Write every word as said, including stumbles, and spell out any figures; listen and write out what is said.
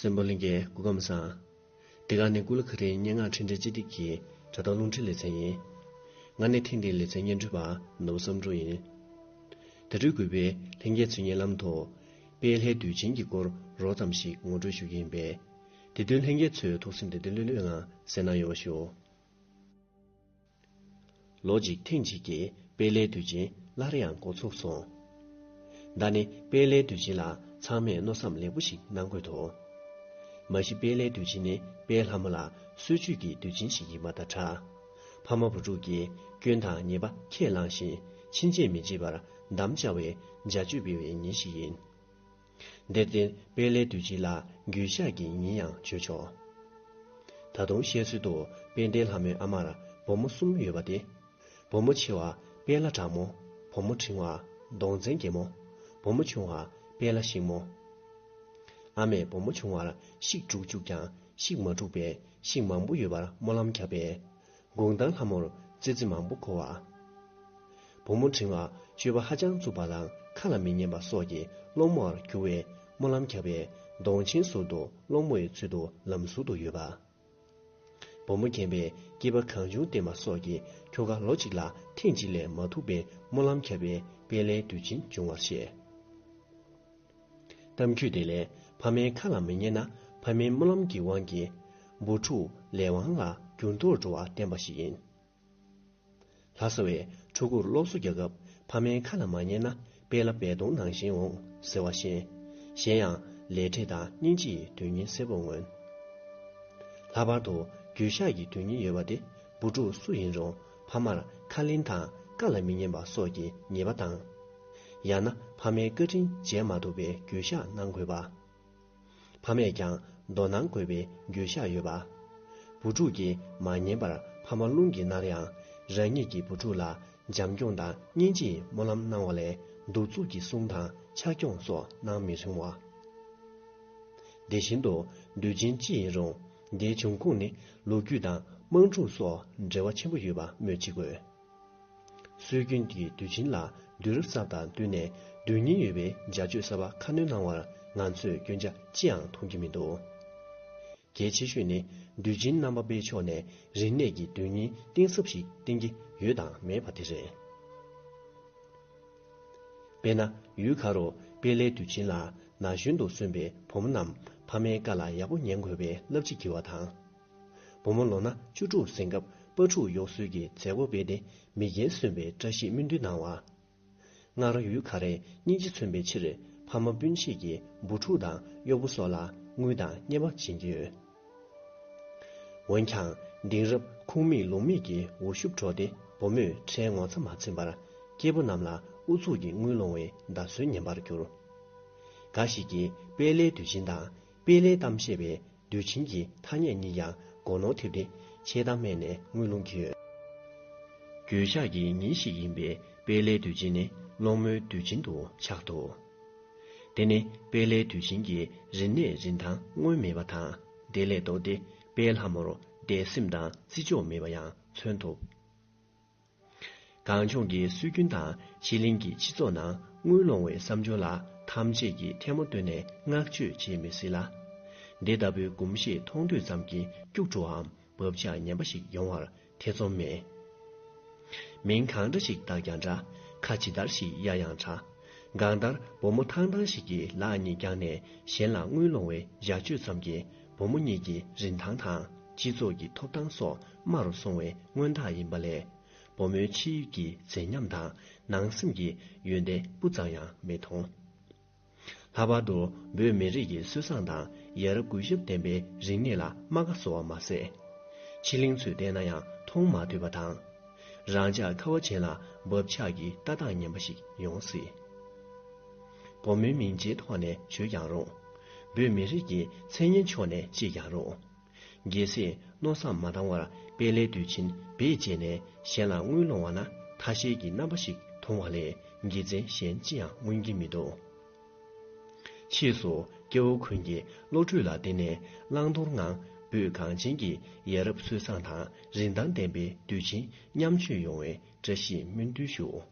སེམས་པ་ལྷན་རྒྱས་སྐུ་ཁམས་བཟང་། འདི་ག་ནི་ཀུ་ལུ་ཁ་རིའི་སྙན་ངག་འཕྲིན་སྦྲེལ་སྤྱི་སྟེགས་ཀྱི་དྲ་ཐོག་རླུང་འཕྲིན་ལེ་ཚན་ཡིན། ང་ནི་ཐེངས་འདིའི་ལེ་ཚན་སྙན་སྒྲོན་པ་ནོར་བུ་བསམ་འགྲུབ་ཡིན། ད་རེས་གུས་པས་ལྷན་རྒྱས་ཚོའི་སྙན་ལམ་དུ། དཔལ་ལྷའི་དུས་ཆེན་གྱི་སྐོར་རོབ་ཙམ་ཞིག་ངོ་སྤྲོད་ཞུ་གི་ཡིན་པས། དེ་དོན་ལྷན་རྒྱས་ཚོས་ཐུགས་སེམས་བདེ་བདེ་ལྷོད་ལྷོད་ངང་གསན་གནང་ཡོང་བ་ཞུ། ལོ་གཅིག་ཐེངས་གཅིག་གི་དཔལ་ལྷའི་དུས་ཆེན་སླར་ཡང་འགོ་ཚུགས་སོང་། ད་ནི་དཔལ་ལྷའི་དུས་ཆེན་ལ་ཚང་མས་མནོ་བསམ་ལེགས་པོ་ཞིག་གནང་དགོས་འདུག། མ་གཞི་དཔལ་ལྷའི་དུས་ཆེན་ནི་དཔལ་ལྷ་མོ་ལ་གསོལ་མཆོད་ཀྱི་དུས་ཆེན་ཞིག་ཡིན་པ་དང་འདྲ། ཕ་མ་བུ་ཕྲུག་གིས་སྐྱོན་དང་ཉེས་པ་ཁས་བླངས་ཤིང་ཕྱིན་ཆད་མི་བྱེད་པར་དམ་བཅའ་བའི་བྱ་སྤྱོད་སྤེལ་བའི་ཉིན་ཞིག་ཡིན། དེར་བརྟེན་དཔལ་ལྷའི་དུས་ཆེན་ལ་འགྱོད་བཤགས་ཀྱི་ཉིན་ཡང་བརྗོད་ཆོག། ད་དུང་བཤད་སྲོལ་དུ་དཔལ་ལྡན་ལྷ་མོའི་ཨ་མར་བུ་མོ་གསུམ་ཡོད་པ་སྟེ། བུ་མོ་ཆེ་བ་དཔལ་ལྷ་དྲག་མོ། བུ་མོ་འབྲིང་བ་གདོང་བཙན་རྒྱལ་མོ། བུ་མོ་ཆུང་བ་དཔལ་ལྷ་ཤིང་མོ། ཨ་མས་བུ་མོ་ཆུང་བར་ཤིག་དྲུག་བཅུག་ཀྱང་ཤིག་མ་དྲུག་པས་ཤིག་མང་པོ་ཡོད་པར་སྨོན་ལམ་བརྒྱབ་པས། དགུང་གྲངས་ལྷ་མོར་ཙི་ཙི་མང་པོ་འཁོར་བ། བུ་མོ་འབྲིང་བ་སྤྱོད་པ་ཧ་ཅང་རྩུབ་པ་དང་ཁ་ལ་མི་ཉན་པ་སོགས་ཀྱི་སློང་མོར་གྱུར་བས་སྨོན་ལམ་བརྒྱབ་པས་གདོང་ཆེན་ཟུར་དུ་སློང་མོ་ཡི་ཚུལ་དུ་ལམ་ཟུར་དུ་ཡོད་པ། བུ་མོ་རྒན་པས་སྐྱེས་པ་གང་བྱུང་བསྟེན་པ་སོགས་ཀྱིས་ཁྱོ་ག་ལོ་གཅིག་ལ་ཐེངས་གཅིག་ལས་མ་ཐུག་པའི་སྨོན་ལམ་བརྒྱབ་པས་དཔལ་ལྷའི་དུས་ཆེན་འབྱུང་བར་བཤད། གཏམ་རྒྱུད་དེ་ལས་ཕ་མའི་ཁ་ལ་མི་ཉན་ན་ཕ་མའི་སྨོན་ལམ་གྱི་དབང་གིས་བུ་ཕྲུག་ལས་དབང་ལ་འགྱུར་ལྡོག་འགྲོ་བ་བསྟན་པ་ཞིག་ཡིན། ལྷ་ས་བས་ཕྲུ་གུར་སློབ་གསོ་རྒྱག་སྐབས་ཕ་མའི་ཁ་ལ་མ་ཉན་ན་དཔལ་ལྷ་སྦལ་གདོང་ནང་བཞིན་འོང་ཟེར་བ་བཞིན། གཞན་ཡང་ལས་འབྲས་དང་སྙིང་རྗེ་ཡི་དོན་སྙིང་གསལ་པོར་མངོན། ལྷག་པར་དུ་འགྱོད་བཤགས་ཀྱི་དོན་སྙིང་ཡོད་པ་དེ་བུ་ཕྲུག་སུ་ཡིན་རུང་ཕ་མར་ཁ་ལེན་དང་ཁ་ལ་མི་ཉན་པ་སོགས་ཀྱི་ཉེས་པ་དང་། ཡང་ན་ཕ་མའི་བཀའ་དྲིན་འཇལ་མ་ཐུབ་པའི་འགྱོད་བཤགས་གནང་དགོས་པ། ཕ་མས་ཀྱང་དོ་སྣང་དགོས་པའི་འགྱོད་བཤགས་ཡོད་པ། བུ་ཕྲུག་གིས་མ་ཉན་པར་ཕ་མ་རླུང་གིས་མནར་ཡང་། རང་ཉིད་ཀྱི་བུ་ཕྲུག་ལ་བྱམས་སྐྱོང་དང་སྙིང་རྗེའི་སྨོན་ལམ་གནང་བ་ལས་གདུག་རྩུབ་ཀྱི་གསུང་དང་ཕྱག་སྐྱོང་སོགས་གནང་མི་རུང་བ། དེ་བཞིན་དུ་དུས་ཆེན་ཅི་ཡིན་རུང་དེའི་འབྱུང་ཁུངས་ནི་ལོ་རྒྱུས་དང་དམག་འཁྲུག་སོགས་འབྲེལ་བ་ཆེན་པོ་ཡོད་པ་སྨོས་ཅི་དགོས། སྲོལ་རྒྱུན་གྱི་དུས་ཆེན་ལ་དུས་རབས་གསར་དང་བསྟུན་ནས་དོན་སྙིང་ཡོད་པའི་བྱ་སྤྱོད་གསར་པ་ཁ་སྣོན་གནང་བར་ང་ཚོས་སྐྱོན་ཆ་ཅི་ཡང་མཐོང་གི་མི་འདུག། གལ་ཆེ་ཤོས་ནི་དུས་ཆེན་རྣམ་པ་སྤེལ་ཕྱོགས་ནས་རིག་གནས་ཀྱི་དོན་སྙིང་གཏིང་ཟབ་ཞིག་བསྟན་གྱི་ཡོད་དང་མེད་པ་དེ་རེད། དཔེར་ན་ཡུལ་ཁ་རུ་དཔལ་ལྷའི་དུས་ཆེན་ལ་ན་གཞོན་དུ་སོན་པའི་བུ་མོ་རྣམས་ཕ་མའི་བཀའ་ལ་ཡག་པོ་ཉན་དགོས་པའི་བསླབ་བྱ་བགྱི་བ་དང་། བུ་མོ་ལོ་ན་བཅུ་དྲུག་ཟིན་སྐབས་དཔའ་ཕྲུག་གཡོག་སྲོལ་གྱི་མཛད་སྒོ་སྤེལ་ཏེ་མི་རྒན་སོན་པའི་བཀྲ་ཤིས་སྨོན་འདུན་གནང་བ། སྔར་ཡུལ་ཁ་རས་སྙིང་རྗེ་མཚོན་པའི་ཕྱིར་ཕ་མ་སྤུན་མཆེད་ཀྱིས་བུ་ཕྲུག་དང་གཡོག་པོ་སོགས་ལ་དངུལ་དང་རྔན་པ་བྱིན་གྱི་ཡོད། འོན་ཀྱང་དེང་རབས་ཁུངས་མེད་ལུང་མེད་ཀྱི་འུར་ཤུབས་སྒྲོག་སྟེ་བུ་མོས་ཁྲལ་ངོ་ཚ་མ་འཛེམས་པར་སྐྱེས་བུ་རྣམས་ལ་ཨུ་ཚུགས་ཀྱིས་དངུལ་སློང་བའི་བརྡ་སྲོལ་ཉམས་པར་གྱུར། འགའ་ཞིག་གིས་དཔལ་ལྷའི་དུས་ཆེན་དང་དཔལ་ལྷའི་གཏམ་བཤད་པའི་དུས་ཆེན་གྱི་ཐ་སྙད་གཉིས་ཀྱང་མགོ་ནོར་ཐེབས་ཏེ་ཆེ་གཏམ་སྨྲས་ནས་དངུལ་སློང་གི་ཡོད། འགྱོད་བཤགས་ཀྱི་ཉིན་ཞིག་ཡིན་པས་དཔལ་ལྷའི་དུས་ཆེན་ནི་སློང་མོའི་དུས་ཆེན་དུ་ཆགས་འདུག། དེ་ནི་དཔལ་ལྷའི་དུས་ཆེན་གྱི་རིག་གནས་རིན་ཐང་མངོན་མེད་པ་དང་དེ་ལས་ལྡོག་སྟེ་དཔལ་ལྷ་མོར་དད་སེམས་དང་བརྩི་འཇོག་མེད་པ་ཡང་མཚོན་ཐུབ། གངས་ལྗོངས་ཀྱི་སྲོལ་རྒྱུན་དང་ཕྱི་གླིང་གི་སྤྱི་ཚོགས་ནང་དངུལ་སློང་བའི་བསམ་སྦྱོར་ལ་ཐམས་ཅད་ཀྱིས་ཐལ་མོ་སྟོན་ནས་བསྔགས་བརྗོད་བྱེད་མི་སྲིད་ལ། འདི་ལྟ་བུའི་གོམས་གཤིས་མཐོང་ཐོས་ཙམ་གྱིས་སྐྱུག་བྲོའམ་བབ་ཆགས་ངན་པ་ཞིག་ཡོང་བར་ཐེ་ཚོམ་མེད། མིང་གང་འདྲ་ཞིག་བཏགས་ཀྱང་འདྲ། ཁ་ཇི་ལྟར་ཞིག་གཡར་ཡང་འདྲ། གང་ལྟར་བུ་མོ་ཐང་ཐང་ཞིག་གིས་ལག་གཉིས་བརྐྱངས་ནས་གཞན་ལ་དངུལ་སློང་བའི་བྱ་སྤྱོད་ཙམ་གྱིས་བུ་མོ་གཉིས་ཀྱི་རིན་ཐང་དང་སྤྱི་ཚོགས་ཀྱི་ཐོབ་ཐང་སོགས་དམའ་རུ་སོང་བའི་མངོན་རྟགས་ཡིན་པ་ལས། བུ་མོའི་ཕྱི་ཡུལ་གྱི་མཛེས་ཉམས་དང་ནང་སེམས་ཀྱི་ཡོན་ཏན་སྤུ་ཙམ་ཡང་མི་མཐོང་། ལྷག་པར་དུ་བོད་མི་རིགས་ཀྱི་སྲོལ་བཟང་དང་ཡ་རབས་གུས་ཞབས་ལྡན་པའི་རིག་གནས་ལ་རྨ་ཁ་བཟོ་བ་མ་ཟད། ཕྱི་གླིང་ཚོས་བལྟས་ན་ཡང་མཐོང་མ་ཐུབ་པ་དང་། རང་ཅག་ཁ་བ་ཅན་ལ་བབ་ཆགས་ཀྱི་ལྟ་སྟངས་ངན་པ་ཞིག་ཡོང་སྲིད། བུ་མོའི་མིང་ཆེའི་ཐོག་ནས་བརྗོད་ཀྱང་རུང་། བོད་མི་རིགས་ཀྱི་མཚན་སྙན་ཕྱོགས་ནས་བརྗོད་ཀྱང་རུང་། གལ་སྲིད་མནོ་བསམ་མ་བཏང་བར་དཔལ་ལྷའི་དུས་ཆེན་བེད་སྤྱད་ནས་གཞན་ལ་དངུལ་སློང་བ་ན་ཐ་ཤལ་གྱི་རྣམ་པ་ཞིག་མཐོང་བ་ལས་དགེ་མཚན་གཞན་ཅི་ཡང་མངོན་གྱི་མི་འདུག། ཕྱིས་སུ་སྐྱེ་བོ་ཀུན་གྱིས་བློ་གྲོས་ལ་བརྟེན་ནས་བླང་དོར་ངང་བོད་གངས་ཅན་གྱི་ཡ་རབས་སྲོལ་བཟང་དང་རིན་ཐང་ལྡན་པའི་དུས་ཆེན་མཉམ་སྤྱོད་ཡོང་བའི་བཀྲ་ཤིས་སྨོན་འདུན་ཞུ།